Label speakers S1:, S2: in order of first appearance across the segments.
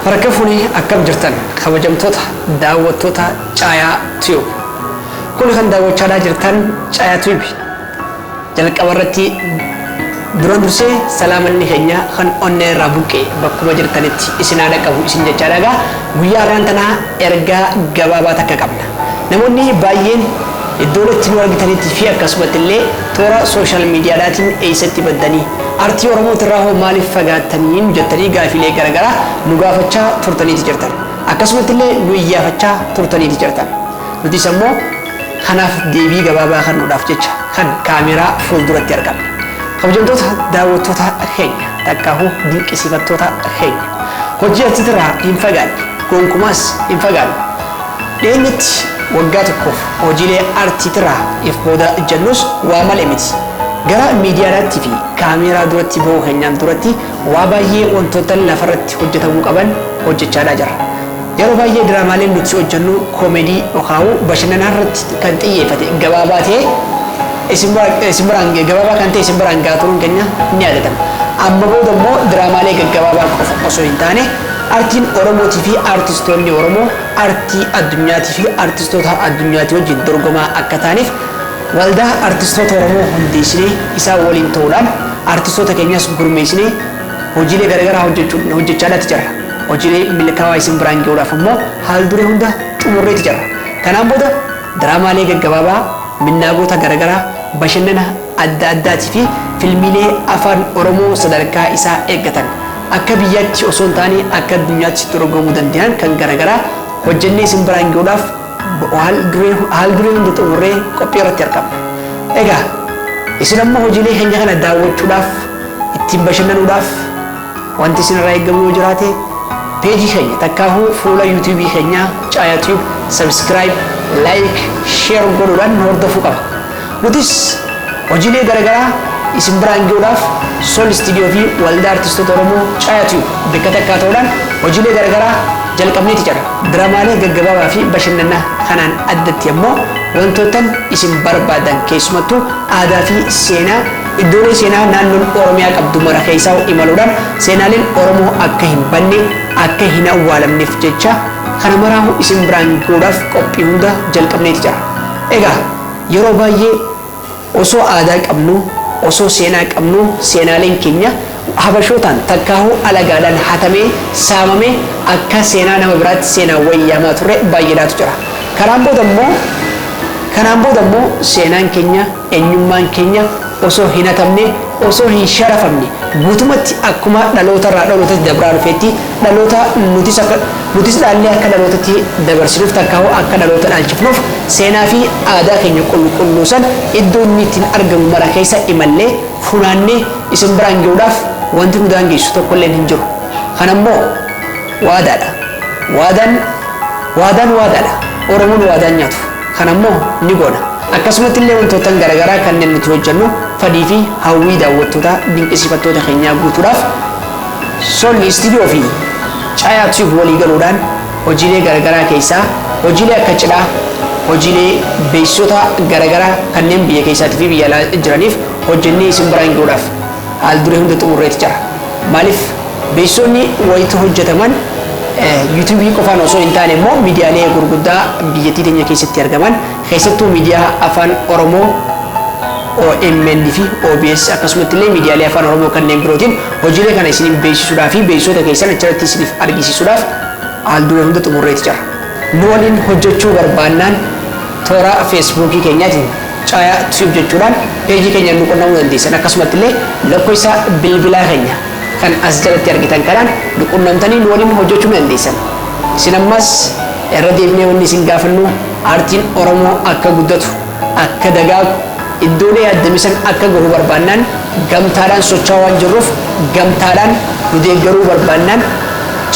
S1: Harka fuunee akkam jirtan, kabajamtoota daawwattoota Caayaa Tube? Kun kan daawwachaadhaa jirtan Caayaa Tube. Jalqaba irratti duraan dursee salaamanni keenya kan onnee irraa buqqee bakkuma jirtanitti isin haadha qabu isin jechaa dhagaa. Guyyaa har'aan tanaa ergaa gabaabaa takka qabna. Namoonni baay'een iddoo itti nu argitanitti fi akkasumatti illee toora social miidiyaadhaatiin eessatti baddanii, artii Oromootirraa hoo maaliif fagaattanii jettanii gaafiilee garaagaraa nu gaafachaa turtaniiti jirtan. Akkasumatti illee nu iyyaafachaa turtaniiti jirtan. Nutis ammoo kanaaf deebii gabaabaa kennuudhaaf jecha kan kaameeraa fuulduratti argamne. Kabajamtoota daawwattoota keenya, takkaahuu dinqisiifattoota keenya, hojii artiitirraa hin fagaanne, gonkumaas hin fagaanne. Dhiyeenyatti waggaa tokkoof hojiilee artiitirraa if booda jennus waa malee miti. Gara miidiyaadhaatti fi kaameeraa duratti bahuu keenyaan duratti waa baay'ee wantoota lafarratti hojjetamuu qaban hojjechaadhaa jirra. Yeroo baay'ee diraamaaleen nuti hojjennu koomedii yookaan bashannanaa irratti kan xiyyeeffate gabaabaa ta'e isin biraan gabaabaa kan ta'e isin biraan gahaa turuun keenya ni yaadatama. Amma booda immoo diraamaalee gaggabaabaa qofa osoo hin taane, artiin Oromootii fi artistoonni Oromoo artii addunyaatii fi artistoota addunyaatii wajjin dorgomaa akka ta'aniif waldaa artistoota Oromoo hundeessinee, isaan waliin ta'uudhaan artistoota keenyas gurmeessinee hojiilee garaagaraa hojjechaadhaati jirra. Hojiilee milkaa'aa isin biraan gahuudhaaf immoo haal duree hunda xumurreeti jirra. Kanaan booda diraamaalee gaggabaabaa, minnaagota garaagaraa, bashannana adda addaatii fi filmiilee afaan Oromoo sadarkaa isaa eeggatan akka biyyaatti osoo hin taane akka addunyaatti dorgomuu danda'an kan garaagaraa hojjennee isin biraan gahuudhaaf haal duree hunda xumurree qophii irratti argamna. Egaa isin ammoo hojiilee keenya kana daawwachuudhaaf, ittiin bashannanuudhaaf wanti isin irraa eegamu yoo jiraate, peejii keenya takkaahuu fuula yuutuubii keenyaa Caayaa Tube subscribe, like, share godhuudhaan nu hordofuu qaba. Nutis hojiilee garaagaraa isin biraan gahuudhaaf Sol Studio fi waldaa artistoota Oromoo Caayaa Tube bakka takkaa ta'uudhaan hojiilee garaagaraa jalqabneeti jira. Diraamaalee gaggabaabaa fi bashannana kanaan addatti ammoo wantootan isin barbaadan, keessumattuu aadaa fi seenaa iddoolee seenaa naannoon Oromiyaa qabdu mara keessaa imaluudhaan seenaaleen Oromoo akka hin banne, akka hin awwaalamneef jecha kana maraa isin biraan gahuudhaaf qophii hunda jalqabneeti jira. Egaa yeroo baay'ee osoo aadaa qabnu, osoo seenaa qabnu, seenaaleen keenya habashootaan takkaahuu alagaadhaan hatamee, saamamee akka seenaa nama biraatti seenaa wayyaamaa turre baay'eedhaatu jira. Kanaan booda immoo seenaan keenya, eenyummaan keenya osoo hin hatamne, osoo hin sharafamne, guutumatti akkuma dhaloota irraa dhalootatti dabraa dhufeetti dhaloota nutis akka nutis dhaallee akka dhalootatti dabarsinuuf, takkaahuu akka dhaloota dhaalchifnuuf, seenaa fi aadaa keenya qulqulluu san iddoo inni ittiin argamu mara keessa imallee funaannee isin biraan gahuudhaaf wanti nu daangessu tokkolleen hin jiru. Kanammoo waadaadha. Waadaan waadaan waadaadha. Oromoon waadaan nyaatu. Kanammoo ni goona. Akkasumatti illee wantoota garaagaraa kanneen nuti hojjennu fedhii fi hawwii daawwattoota dinqisiifattoota keenyaa guutuudhaaf Sol Studio fi Caayaa Tube walii galuudhaan hojiilee garaagaraa keessaa hojiilee akka cidhaa, hojiilee beeksisota garaagaraa kanneen biyya keessaatii fi biyya alaa jiraniif hojjennee isin biraan gahuudhaaf haal duree hunda xumurreeti jira. Maaliif, beeksisonni wayita hojjetaman yuutuubii qofaan osoo hin taane immoo miidiyaalee gurguddaa biyyattii teenya keessatti argaman, keessattuu miidiyaa afaan Oromoo OMN fi OBS, akkasumatti illee miidiyaalee afaan Oromoo kanneen birootiin hojiilee kana isiniif beeksisuudhaa fi beeksisoota keessan achirratti isiniif argisiisuudhaaf haal duree hunda xumurreeti jira. Nu waliin hojjechuu barbaannaan toora feesbuukii keenyaatiin Caayaa Tube jechuudhaan peejii keenya nu qunnamuu dandeessan. Akkasumatti illee lakkoofsa bilbilaa keenya kan as jalatti argitan kanaan nu qunnamtanii nu waliin hojjechuu ni dandeessan. Isin ammas irra deebinee wanni isin gaafannu, aartiin Oromoo akka guddatu, akka dagaagu, iddoolee yaaddamisan akka gahu barbaannaan, gamtaadhaan socho'aa waan jirruuf gamtaadhaan nu deeggaruu barbaannaan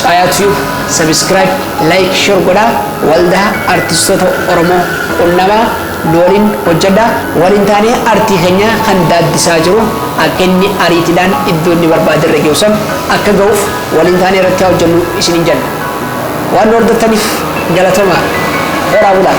S1: Caayaa Tube subscribe, like, share godhaa, waldaa artistoota Oromoo qunnamaa, nu waliin hojjedhaa. Waliin taanee artii keenya kan daaddisaa jiru akka inni ariitiidhaan iddoo inni barbaadirra geessan akka gahuuf waliin taanee irratti haa hojjennu isiniin jenna. Waan nu hordoftaniif galatoomaa, horaa bulaa.